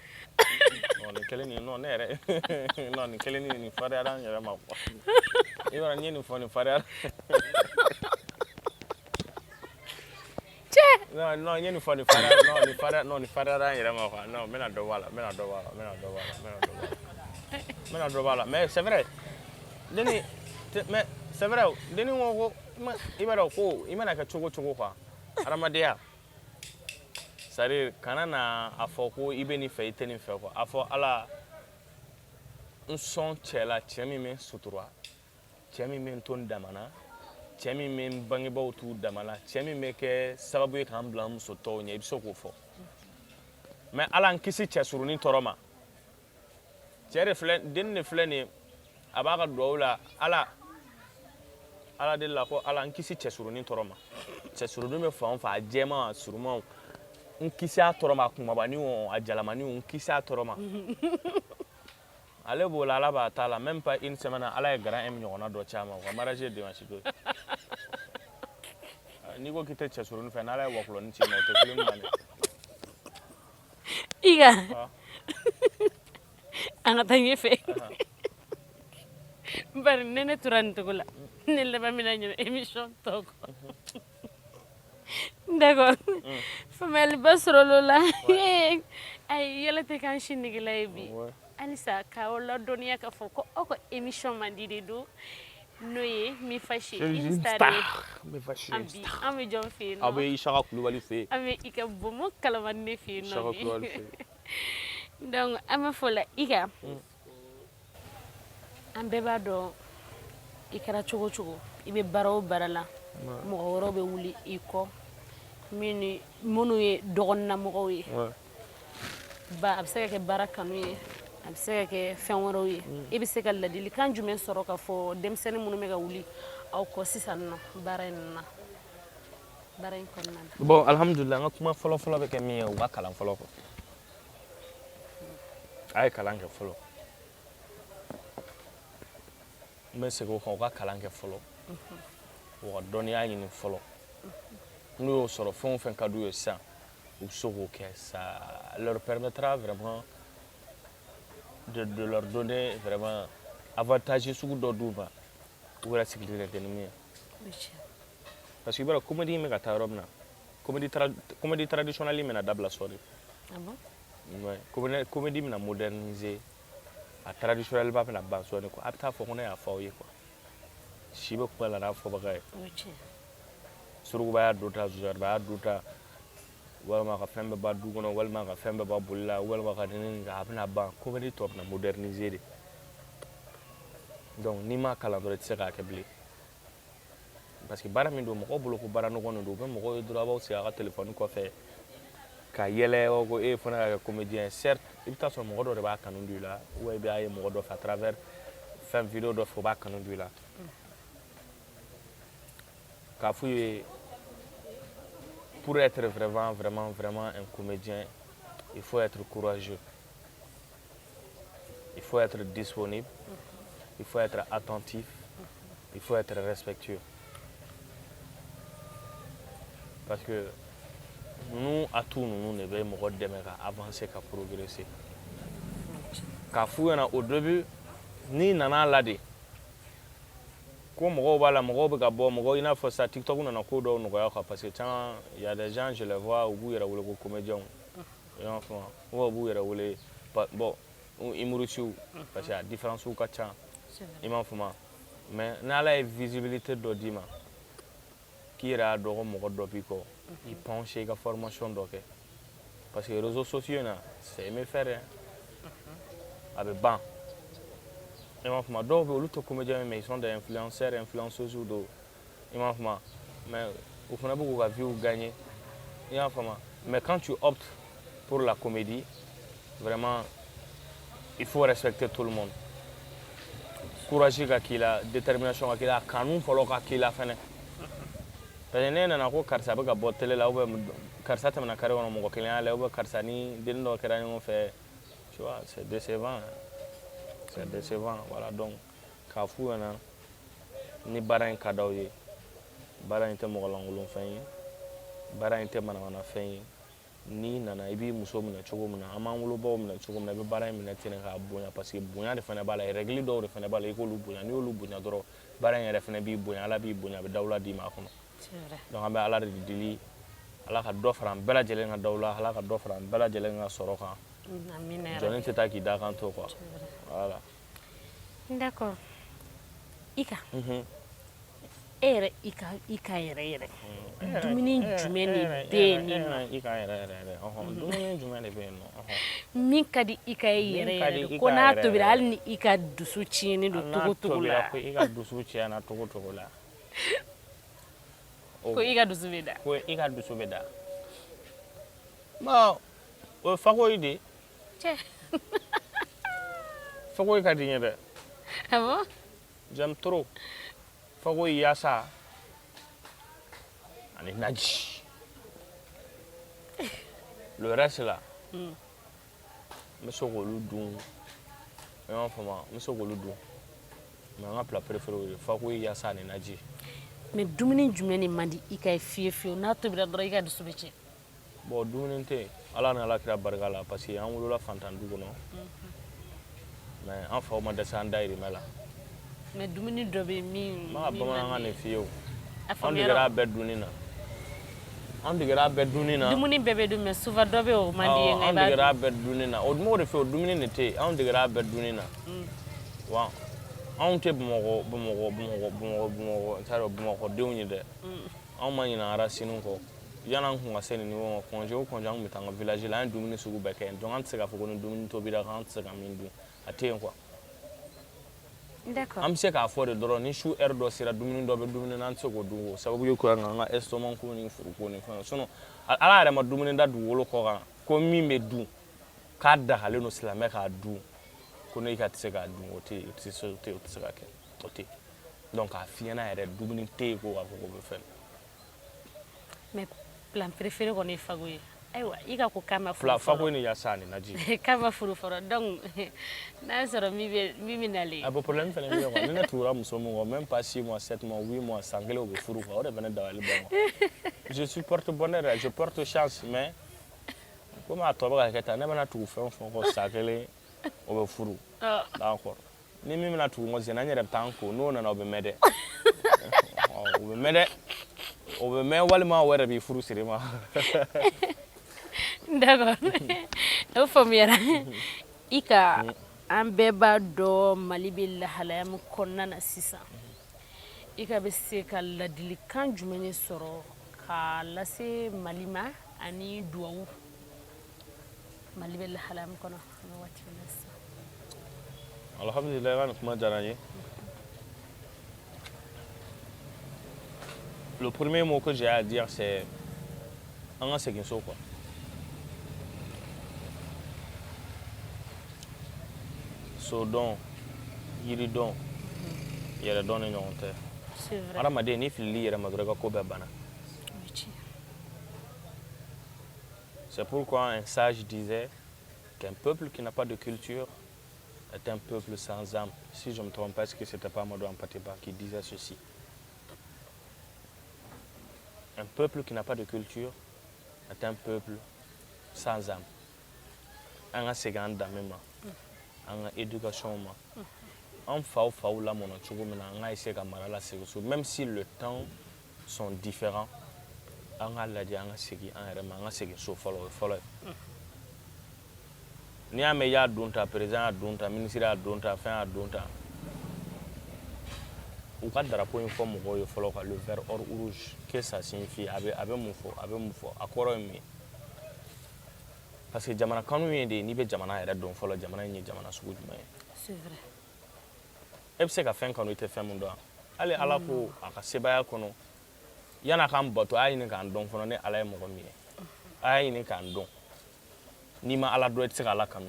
Non, nin kelen nin, non, ne yɛrɛ, non, nin kelen nin, nin fariyara n yɛrɛ ma quoi. I b'a dɔn n ye nin fɔ, nin fariyara. Non, non, n ye nin fɔ, nin fariyara, non, nin fariyara, non, nin fariyara n yɛrɛ ma quoi. Non, n bɛna dɔ bɔ a la, n bɛna dɔ bɔ a la, n bɛna dɔ bɔ a la, n bɛna dɔ bɔ a la, n bɛna dɔ bɔ a la. Mais c'est vrai, denni, mais c'est vrai, denni ko i b'a dɔn ko i mana kɛ cogo o cogo quoi, hadamadenya, c'est à dire kana na a fɔ ko i bɛ nin fɛ, i tɛ nin fɛ quoi. A fɔ Ala n sɔn cɛ la, cɛ min bɛ n sutura, cɛ min bɛ n to n dama na, cɛ min bɛ n bangebaaw t'u dama na, cɛ min bɛ kɛ sababu ye k'an bila n muso tɔw ɲɛ, i bɛ se k'o fɔ. Mais Ala n kisi cɛ surunin tɔɔrɔ ma. Cɛ de filɛ, den de filɛ nin ye, a b'a ka duwawu la Ala, Ala deli la ko Ala n kisi cɛ surunin tɔɔrɔ ma. Cɛ surunin bɛ fan o fan, a jɛman, a suruman, n kisi a tɔɔrɔ ma, a kunbabani o, a jalamani o, n kisi a tɔɔrɔ ma. Ale b'o la, Ala b'a ta la, même pas une semaine, Ala ye Grand M ɲɔgɔnna dɔ ci a ma. U ka mariage ye dimanche don ye. N'i ko k'i tɛ cɛ surunin fɛ, n'Ala ye wakulɔnin ci i ma, o tɛ film bannen. I ka an ka taa ɲɛfɛ, bari ne ne tora nin cogo la, ne laban bɛna ɲinɛ émission tɔ kɔ. D'accord, faamuyaliba sɔrɔla o la. Ayi, yɛlɛ tɛ k'an si negela ye bi. Halisa k'aw ladɔnniya k'a fɔ ko aw ka émission man di de don, n'o ye Mifa chez une star ye. Bi an bɛ jɔn fɛ yen nɔ? Aw bɛ Isaka Kulubali fɛ yen. An bɛ i ka Bomo Kalamani de fɛ yen nɔ. Isaka Kulubali fɛ yen. Donc an b'a fɔ la, i ka an bɛɛ b'a dɔn, i kɛra cogo o cogo, i bɛ baara o baara la, mɔgɔ wɛrɛw bɛ wuli i kɔ, minnu ye dɔgɔnina mɔgɔw ye. Ba, a bɛ se ka kɛ baara kanu ye, a bɛ se ka kɛ fɛn wɛrɛw ye. I bɛ se ka ladilikan jumɛn sɔrɔ ka fɔ denmisɛnnin minnu bɛ ka wuli aw kɔ sisan nɔ baara in na, baara in kɔnɔna na? Bon, alhamdulilah, n ka kuma fɔlɔ fɔlɔ bɛ kɛ min ye, u ka kalan fɔlɔ kɔ. A ye kalan kɛ fɔlɔ. N bɛ segin o kan, u ka kalan kɛ fɔlɔ, u ka dɔnniya ɲini fɔlɔ. N'u y'o sɔrɔ, fɛn o fɛn ka d'u ye sisan, u bɛ se k'o kɛ. Ça leur permettra vraiment de leur donner vraiment avantage sugu dɔ d'u ma, u yɛrɛ sigilen tɛ ni min ye. Parce que i b'a dɔn, comédie in bɛ ka taa yɔrɔ min na, comédie traditionnelle bɛna dabila sɔɔni. Ah bon? Ouais, comédie bɛna moderniser, a traditionnel ba bɛna ban sɔɔni quoi. A bɛ taa fɔ ko ne y'a fɔ aw ye quoi. Si bɛ kuma la n'a fɔbaga ye. Surukuba y'a do ta, zozariba y'a do ta, walima ka fɛn bɛɛ ban du kɔnɔ, walima ka fɛn bɛɛ ban boli la, walima ka nin a bɛna ban. Comédie tɔ bɛna moderniser de. Donc n'i m'a kalan dɔrɔn, i tɛ se k'a kɛ bilen, parce que baara min don, mɔgɔw bolo ko baara nɔgɔn de don. U bɛ mɔgɔw ye dɔrɔn, a b'aw sigi a ka téléphone kɔfɛ ka yɛlɛ ko e fana ka kɛ comédien. Certes, i bɛ taa sɔrɔ mɔgɔ dɔ de b'a kanu don i la, ou i b'a ye mɔgɔ dɔ fɛ à travers fɛn vidéo dɔ fɛ, o b'a kanu don i la. K'a f'u ye, pour être vraiment vraiment vraiment un comédien, il faut être courageux, il faut être disponible, il faut être attentif, il faut être respectueux, parce que ninnu atu ninnu de bɛ mɔgɔ dɛmɛ ka avancer, ka progresser. K'a f'u ɲɛna au début, n'i nana la de ko mɔgɔw b'a la, mɔgɔw bɛ ka bɔ, mɔgɔw i n'a fɔ sisan TikTok nana ko dɔw nɔgɔya quoi. Parce que caman, il y a des gens, je les vois, u b'u yɛrɛ wele ko comédiens, i y'a faamu, ou u b'u yɛrɛ wele, bon, humoristes, parce que a différence ka ca, i m'a faamu. Mais n'Ala ye visibilité dɔ d'i ma, k'i yɛrɛ y'a dɔn ko mɔgɔ dɔ b'i kɔ, i pencher i ka formation dɔ kɛ, parce que réseaux sociaux in na, c'est aimer faire hein. A bɛ ban, i m'a faamu. Dɔw bɛ yen, olu tɛ comédien, mais ils sont des influenceurs, influenceuses don, i m'a faamu, mais u fana bɛ k'u ka vie gagner, i y'a faamu. Mais quand tu optes pour la comédie, vraiment il faut respecter tout le monde, courage ka k'i la, détermination ka k'i la, a kanu fɔlɔ ka k'i la fɛnɛ. Parce que ne nana ko karisa bɛ ka bɔ télé la, ou bien karisa tɛmɛna carré kɔnɔ, mɔgɔ kelen y'a la, ou bien karisa ni dennin dɔ kɛra ɲɔgɔn fɛ, tu vois, c'est décevant, c'est décevant. Voilà, donc k'a f'u ɲɛna, ni baara in ka d'aw ye, baara in tɛ mɔgɔ lankolon fɛn ye, baara in tɛ manamana fɛn ye. N'i nana, i b'i muso minɛ cogo min na, an b'an wolobaw minɛ cogo min na, i bɛ baara in minɛ ten k'a bonya, parce que bonya de fana b'a la, règle dɔw de fana b'a la, i k'olu bonya. N'i y'olu bonya dɔrɔn, baara in yɛrɛ fana b'i bonya, Ala b'i bonya, a bɛ dawula d'i ma a kɔnɔ. Donc an bɛ Ala de deli, Ala ka dɔ fara an bɛɛ lajɛlen ka dawula, Ala ka dɔ fara an bɛɛ lajɛlen ka sɔrɔ kan. Jɔnni tɛ taa k'i da kan to quoi, voilà. D'accord. Ika, e yɛrɛ, i ka yɛrɛ yɛrɛ, dumuni jumɛn de bɛ yen nɔ? I ka yɛrɛ yɛrɛ yɛrɛ, ɔhɔn, dumuni jumɛn de bɛ yen nɔ, ɔhɔn? Min ka di i ka ye yɛrɛ yɛrɛ de, ko n'a tobira, hali ni i ka dusu tiɲɛnen don togo togo la, ko i ka dusu tiɲɛna togo togo la, ko i ka dusu bɛ da. Ko i ka dusu bɛ da. Bon, O ye fakoyi de ye. Cɛ. Fakoyi ka di n ye dɛ. Ah bon? J'aime trop fakoyi, yasa ani naji. Le reste là, n bɛ se k'olu dun, i m'a faamu, n bɛ se k'olu dun, mais n ka plat préféré o ye fakoyi, yasa ani naji. Mais dumuni jumɛn de man di i ka ye fiyewu fiyewu, n'a tobira dɔrɔn i ka dusu bɛ tiɲɛ? Bon, dumuni tɛ yen, Ala ni Ala kira barika la, parce que an wolola fantan du kɔnɔ, mais an faw ma dɛsɛ an dayirimɛ la. Mais dumuni dɔ bɛ yen min N b'a ka min man bamanankan di de f'i ye o. A An faamuyara. degera a bɛɛ dunni na, an degera a bɛɛ dunni na. Dumuni bɛɛ bɛ dun, mais souvent dɔ bɛ yen, o man di ye, nka i An b'a degera a dun. bɛɛ dunni na. O m'o de fɛ, o dumuni de tɛ yen, anw degera a bɛɛ dunni na. Wa anw tɛ Bamakɔ, Bamakɔ, Bamakɔ, Bamakɔ, Bamakɔ, n t'a dɔn, Bamakɔdenw ye dɛ. Anw ma ɲinɛ an racine kɔ. Yan'an kun ka se nin niveau ma, congé o congé, an kun bɛ taa an ka village la, an ye dumuni sugu bɛɛ kɛ yen. Donc an tɛ se k'a fɔ ko ni dumuni tobira k'an tɛ se ka min dun, a tɛ yen quoi. D'accord. An bɛ se k'a fɔ de dɔrɔn, ni su heure dɔ sera, dumuni dɔ bɛ dumuni na, an tɛ se k'o dun, o sababu ye ko an ka estomac ko ni furuko ni fɛnw. Sinon Ala yɛrɛ ma dumuni da dugukolo kɔ kan ko min bɛ dun k'a dagalen don silamɛ k'a dun, ko ne ka tɛ se k'a dun, o tɛ yen, o tɛ se, o tɛ, o tɛ se ka kɛ, o tɛ yen. Donc k'a f'i ɲɛna yɛrɛ, dumuni tɛ yen ko k'a fɔ ko bɛ fɛn. Mais plat préféré kɔni ye fago ye. Ayiwa, i ka ko k'a ma furu Fila fɔlɔ. Fakoyi ni yasa ani naji. K'a ma furu fɔlɔ, donc n'a y'a sɔrɔ min bɛ min bɛ nalen. A bon, problème fɛnɛ bɛ yen quoi. Ni ne tugura muso min kɔ, même pas 6 mois, 7 mois, 8 mois, san kelen, o bɛ furu quoi. O de bɛ ne dabali ban quoi. Je suis porte bonheur, je porte chance, mais komi a tɔ bɛ ka kɛ tan, ne bɛna tugu fɛn o fɛn kɔ, san kelen o bɛ furu. D'accord, ni min bɛna tugu n kɔ sisan, n yɛrɛ bɛ taa n ko, n'o nana, o bɛ mɛn dɛ. Ɔ, o bɛ mɛn dɛ, o bɛ mɛn, walima o yɛrɛ b'i furu siri ma. D'accord, o faamuyara. I ka an bɛɛ b'a dɔn Mali bɛ lahalaya min kɔnɔna na sisan, i ka bɛ se ka ladilikan jumɛn de sɔrɔ k'a lase Mali ma ani duwawu, Mali bɛ lahalaya min kɔnɔ an bɛ waati min na sisan? Alhamdulilayi, i ka nin kuma diyara n ye. Le premier mot que j'ai à dire, c'est an ka segin so quoi. So dɔn, yiri dɔn, yɛrɛ dɔn ni ɲɔgɔn tɛ. C'est vrai. Hadamaden, n'i filili i yɛrɛ ma dɔrɔn, i ka ko bɛɛ banna. O ye tiɲɛ. C'est pourquoi un sage disait qu'un peuple qui n'a pas de culture est un peuple sans âme. Si je ne me trompe pas, est-ce que ce n'était pas Amadou Hampâté Bâ qui disait ceci? Un peuple qui n'a pas de culture est un peuple sans âme. An ka segin an danbe ma, an ka éducation ma. An faw faw lamɔna cogo min na, an ka essayer ka mara lasegin so, même si le temps sont différents. An k'a lajɛ, an ka segin an yɛrɛ ma, an ka segin so fɔlɔ, o ye fɔlɔ ye. N'i y'a mɛn i y'a don ta, président y'a don ta, ministre y'a don ta, fɛn y'a don ta, u ka drapeau in fɔ mɔgɔw ye fɔlɔ quoi. Le vert or rouge, que ça signifie? A bɛ mun fɔ? A bɛ mun fɔ? A kɔrɔ ye mun ye? Parce que jamana kanu ye de ye, n'i bɛ jamana yɛrɛ dɔn fɔlɔ, jamana in ye jamana sugu jumɛn ye? C'est vrai. E bɛ se ka fɛn kanu, i tɛ fɛn min dɔn. Hali Ala ko a ka sebaaya kɔnɔ, yan'a k'an bato, a y'a ɲini k'an dɔn fɔlɔ. Ne Ala ye mɔgɔ min ye, a y'a ɲini k'an dɔn. N'i ma Ala dɔn, i tɛ se ka Ala kanu.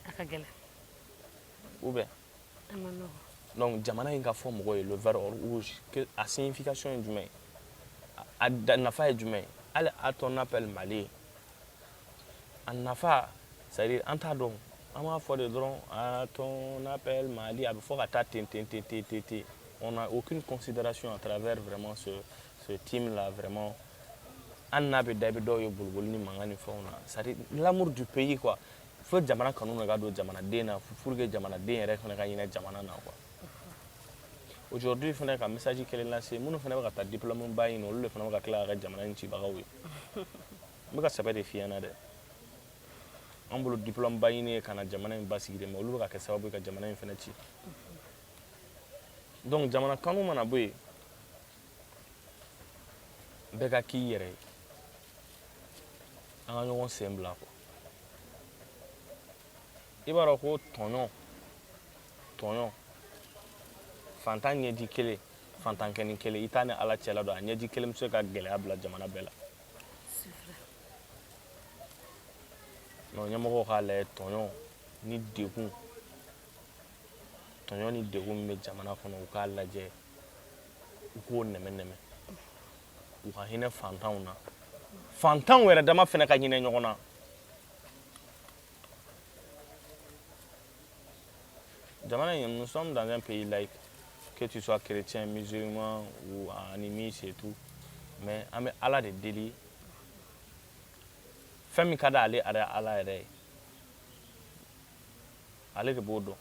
A ka gɛlɛn. Ou bien? A ma nɔgɔn. Donc jamana in ka fɔ mɔgɔw ye, le vert or rouge, que a signification ye jumɛn ye, a nafa ye jumɛn ye? Hali à ton appel Mali, a nafa, c'est à dire an t'a dɔn, an b'a fɔ de dɔrɔn, à ton appel Mali, a bɛ fɔ ka taa ten ten ten ten ten ten. On n'a aucune considération à travers vraiment ce team là vraiment. Hali n'a bɛ da, i bɛ dɔw ye boliboli ni mankan ni fɛnw na. C'est à dire l'amour du pays quoi. Fo jamana kanu de ka don jamanaden na pour que jamanaden yɛrɛ fana ka hinɛ jamana na quoi. Aujourd'hui fana, ka message kelen lase minnu fana bɛ ka taa diplôme ba ɲini, olu de fana bɛ ka tila ka kɛ jamana in cibagaw ye. N bɛ ka sɛbɛ de f'i ɲɛna dɛ. An bolo diplôme ba ɲini ye ka na jamana in basigi de, mais olu bɛ ka kɛ sababu ye ka jamana in fana ci. Donc jamana kanu mana bɔ yen, bɛɛ ka k'i yɛrɛ ye, an ka ɲɔgɔn sen bila quoi. I b'a dɔn ko tɔɲɔ, tɔɲɔ, fantan ɲɛji kelen, fantankɛni kelen, i t'a ni Ala cɛla dɔn, a ɲɛji kelen bɛ se ka gɛlɛya bila jamana bɛɛ la. C'est vrai. Non, ɲɛmɔgɔw k'a lajɛ, tɔɲɔ ni degun, tɔɲɔ ni degun min bɛ jamana kɔnɔ, u k'a lajɛ, u k'o nɛmɛ nɛmɛ, u ka hinɛ fantanw na, fantanw yɛrɛ dama fɛnɛ ka hinɛ ɲɔgɔn na. Jamana in, nous sommes dans un pays laïque, que tu sois chrétien, musulman ou animiste et tout, mais an bɛ Ala de deli, fɛn min ka d'ale Ala yɛrɛ ye, ale de b'o dɔn.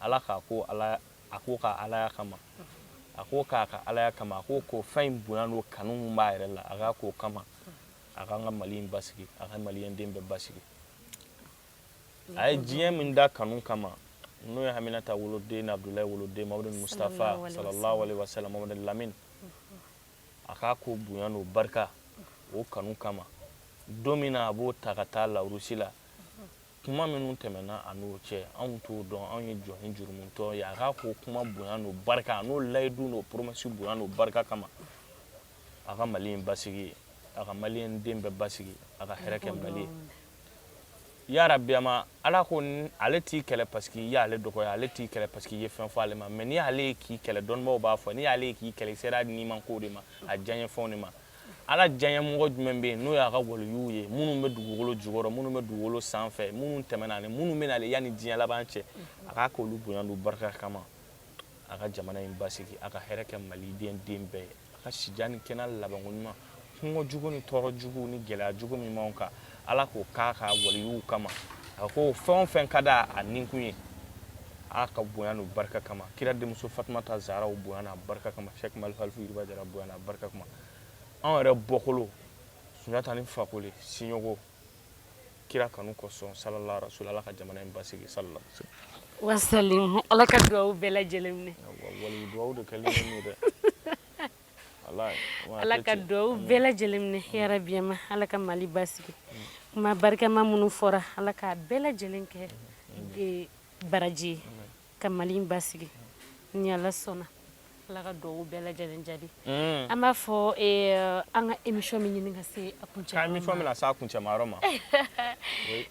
Ala k'a ko ala a ko ka alaya kama, a ko k'a ka alaya kama, a ko k'o fɛn in bonya n'o kanu min b'a yɛrɛ la, a k'a k'o kama, a k'an ka Mali in basigi, a ka maliyɛn den bɛɛ basigi. A ye diɲɛ min da kanu kama, n'o ye Haminata woloden, Abdulayi woloden, Mamadu Mustafa sallallahu alaihi wasallam, Mamadu Lamine, a k'a ko bonya n'o barika o kanu kama. Don min na a b'o ta ka taa lawurusi la, kuma minnu tɛmɛna a n'o cɛ, anw t'o dɔn, anw ye jɔn ni jurumutɔ ye. A k'a ko kuma bonya n'o barika, a n'o layidu n'o promesse bonya n'o barika kama, a ka Mali in basigi, a ka maliyɛn den bɛɛ basigi, a ka hɛrɛ kɛ Mali ye. Yarabi, a ma Ala ko ale t'i kɛlɛ parce que i y'ale dɔgɔya, ale t'i kɛlɛ parce que i ye fɛn fɔ ale ma, mais n'i y'ale ye k'i kɛlɛ, dɔnnibaaw b'a fɔ, n'i y'ale ye k'i kɛlɛ, i sera nimanko de ma, a diyaɲɛ fɛnw de ma. Ala diyaɲɛ mɔgɔ jumɛn bɛ yen n'o y'a ka waliyuw ye, minnu bɛ dugukolo jukɔrɔ, minnu bɛ dugukolo sanfɛ, minnu tɛmɛna ani minnu bɛ nalen yanni diɲɛ laban cɛ, a k'a k'olu bonya n'u barika kama, a ka jamana in basigi, a ka hɛrɛ kɛ maliden den bɛɛ ye, a ka sijan ni kɛnɛya labanko ɲuman, kɔngɔ jugu ni tɔɔrɔ jugu ni gɛlɛya jugu min b'anw kan, Ala k'o k'a ka waliyuw kama. A ko fɛn o fɛn ka d'a a ninkun ye, a ka bonya n'o barika kama, kira denmuso Fatumata Zaharaw bonya n'a barika kama, Sɛki Malifa Alifu Yiriba Jara bonya n'a barika kama, anw yɛrɛ bɔkolo Sunjata ni Fakoli Siɲɔgɔ kira kanu kosɔn, sallallahu rasul, Ala ka jamana in basigi, sallallahu wasalim. Ala ka dugawu bɛɛ lajɛlen minɛ. Wali dugawu de kɛlen n'o dɛ. Ala ka dugawu bɛɛ lajɛlen minɛ yarabi ma. Ala ka Mali basigi. Kuma barikama minnu fɔra, Ala k'a bɛɛ lajɛlen kɛ baraji ye ka Mali in basigi. Ni Ala sɔnna, Ala ka dugawu bɛɛ lajɛlen jaabi. An b'a fɔ an ka émission min ɲini ka se a kuncɛ. Ka émission bɛna s'a kuncɛma yɔrɔ ma.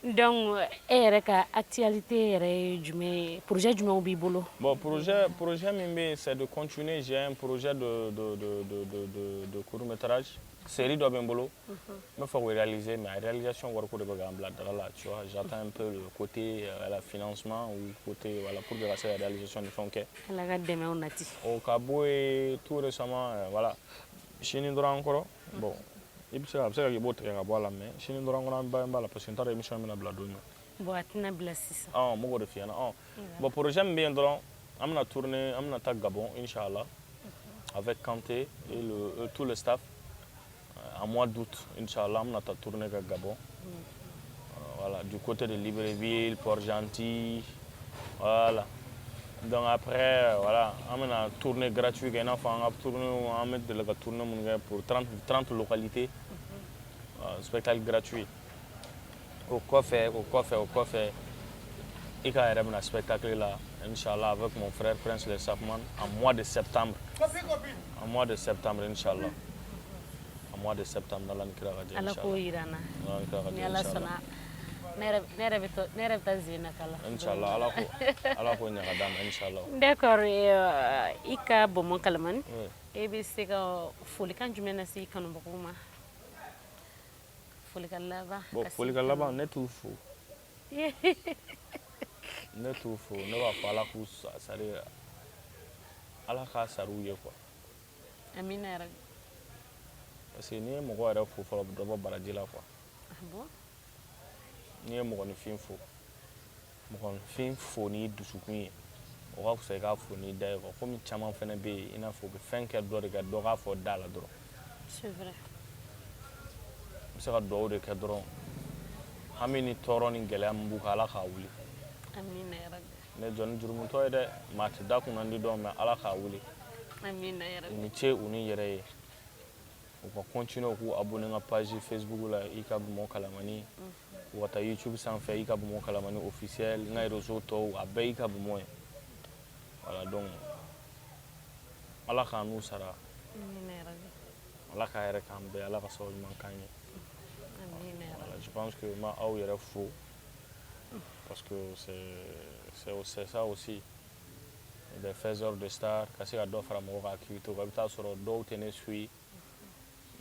Donc e yɛrɛ ka actualité yɛrɛ ye jumɛn ye? Projet jumɛnw b'i bolo? Bon, projet min bɛ yen, c'est de continuer. J'ai un projet de court métrage, série dɔ bɛ n bolo, n bɛ fɛ k'o réaliser, mais a réalisation wariko de bɛ k'an bila daga la, tu vois. J'attends un peu le côté la financement ou côté, voilà, pour que ka se ka réalisation ni fɛnw kɛ. Ala ka dɛmɛw nati. O ka bɔ yen, tout récemment, voilà, sini dɔrɔn an kɔrɔ, bon, i bɛ se ka, a bɛ se ka kɛ i b'o tigɛ ka bɔ a la, mais sini dɔrɔn kɔnɔ an b'a la, parce que n t'a dɔn émission bɛna bila don min. Bon, a tɛna bila sisan. Ɔn, n b'o de f'i ɲɛna. Ɔn, bon, projet min bɛ yen dɔrɔn, an bɛna tourner, an bɛna taa Gabon, inchallah, avec Kanté et tout le staff en mois d'août, inchallah, an bɛna taa tourner kɛ Gabon. Voilà, du côté de Libreville, Port-Gentil, voilà. Donc après, voilà, an bɛna tourner gratuit kɛ, i n'a fɔ an ka tourner, an bɛ deli ka tourner minnu kɛ pour 30 localités, spectacle gratuit. O kɔfɛ, i ka yɛrɛ bɛna spectacle la, inchallah, avec mon frère Prince Le Sapman en mois de septembre. En mois de septembre, inchallah. En mois de septembre, n'Ala ni kira ka jɛ. Ala k'o yira n na. N'Ala ni kira ka jɛ. Ni Ala sɔnna, ne yɛrɛ bɛ to, ne yɛrɛ bɛ taa zen na kala. Inchallah, Ala k'o ɲɛ ka d'an ma, inchallah. D'accord, i ka Bɔnbɔn Kalamani, e bɛ se ka folikan jumɛn lase i kanubagaw ma? Folikan laban. Bon, folikan laban, ne t'u fo. Ne t'u fo, ne b'a fɔ Ala k'u c'est à dire Ala k'a sar'u ye quoi. Amina yarabi. Parce que n'i ye mɔgɔ yɛrɛ fo fɔlɔ, dɔ bɔ baraji la quoi. Ah bon? N'i ye mɔgɔninfin fo, mɔgɔninfin fo n'i dusukun ye, o ka fisa i k'a fo n'i da ye quoi. Komi caman fana bɛ yen, i n'a fɔ u bɛ fɛn kɛ dɔ de ka dɔ k'a fɔ da la dɔrɔn. C'est vrai. N bɛ se ka dugawu de kɛ dɔrɔn, hami ni tɔɔrɔ ni gɛlɛya min b'u kan, Ala k'a wuli. Amina yarabi. Ne jɔ ni jurumutɔ ye dɛ, maa tɛ da kunna di dɔn, mais Ala k'a wuli. Amina yarabi. U ni ce, u ni yɛrɛ ye. U ka continuer k'u abonner n ka page Facebook la, i ka Bɔnbɔn Kalamani, u ka taa YouTube sanfɛ, i ka Bɔnbɔn Kalamani officiel, n ka réseau tɔw, a bɛɛ i ka Bɔnbɔn ye. Voilà, donc Ala k'an n'u sara. Amina yarabi. Ala k'a yɛrɛ k'an bɛɛ, Ala ka sababu ɲuman k'an ye. Amina yarabi. Voilà, je pense que n b'a aw yɛrɛ fo. Parce que c'est ça aussi, des faiseurs de stars, ka se ka dɔ fara mɔgɔw ka activité kan. I bɛ taa sɔrɔ dɔw tɛ ne suit,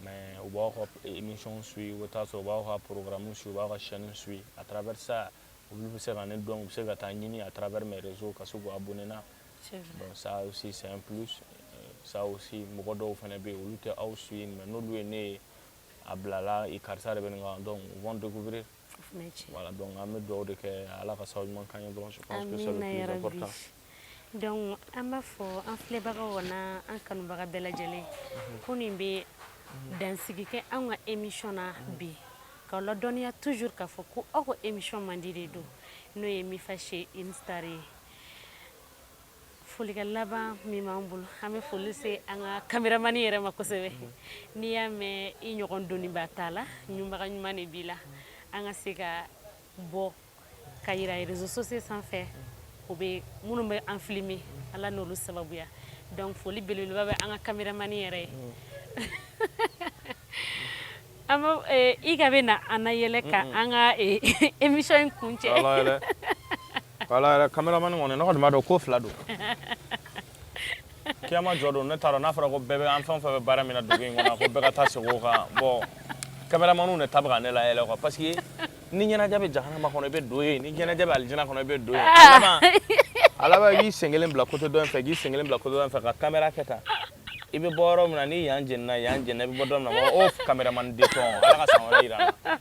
mais u b'aw ka émission suit, u bɛ taa sɔrɔ u b'aw ka programme suit, u b'aw ka chaîne suit. À travers ça, olu bɛ se ka ne dɔn, u bɛ se ka taa ɲini à travers mes réseaux ka se k'u abonner na. C'est vrai. Donc ça aussi, c'est un plus. Ça aussi, mɔgɔ dɔw fana bɛ yen, olu tɛ aw suit, mais n'olu ye ne ye a bilala i karisa de bɛ nin kan, donc ils vont découvrir. O fana ye tiɲɛ. Voilà, donc an bɛ dugawu de kɛ, Ala ka sababu ɲuman k'an ye dɔrɔn. Je pense que c'est le Amina plus yarabi. important. Donc an b'a fɔ an filɛbagaw na, an kanubaga bɛɛ lajɛlen, ko nin bɛ dansigi kɛ an ka émission na bi, k'aw ladɔnniya toujours k'a fɔ ko aw ka émission mandi de don, n'o ye Mifa chez une star ye. Folikɛ laban min b'an bolo, an bɛ foli se an ka caméraman yɛrɛ ma kosɛbɛ. N'i y'a mɛn i ɲɔgɔn doniba t'a la, ɲumaga ɲuman de b'i la. An ka se ka bɔ ka yira réseaux sociaux sanfɛ, o bɛ minnu bɛ an filmer, Ala n'olu sababuya. Donc foli belebeleba bɛ an ka caméraman yɛrɛ ye. An b'a i ka bɛ na an na yɛlɛ ka an ka émission in kuncɛ. Ala yɛrɛ, ala yɛrɛ, caméraman kɔni, ne kɔni b'a dɔn ko fila don. Kiyama jɔ don, ne t'a dɔn n'a fɔra ko bɛɛ bɛ an fɛn o fɛn bɛ baara min na dugu in kɔnɔ, ko bɛɛ ka taa segin o kan. Bon, caméramanw de ta bɛ ka ne layɛlɛ quoi, parce que ni ɲɛnajɛ bɛ jahanama kɔnɔ, i bɛ don yen, ni ɲɛnajɛ bɛ alijinɛ kɔnɔ, i bɛ don yen. A laban, i b'i sen kelen bila côté dɔ in fɛ, k'i sen kelen bila côté dɔ in fɛ, ka caméra kɛ tan. I bɛ bɔ yɔrɔ min na, ni yan jenina, yan jenina, i bɛ bɔ dɔ min na, o caméraman de tɔn. Ala ka san wɛrɛ yira an na.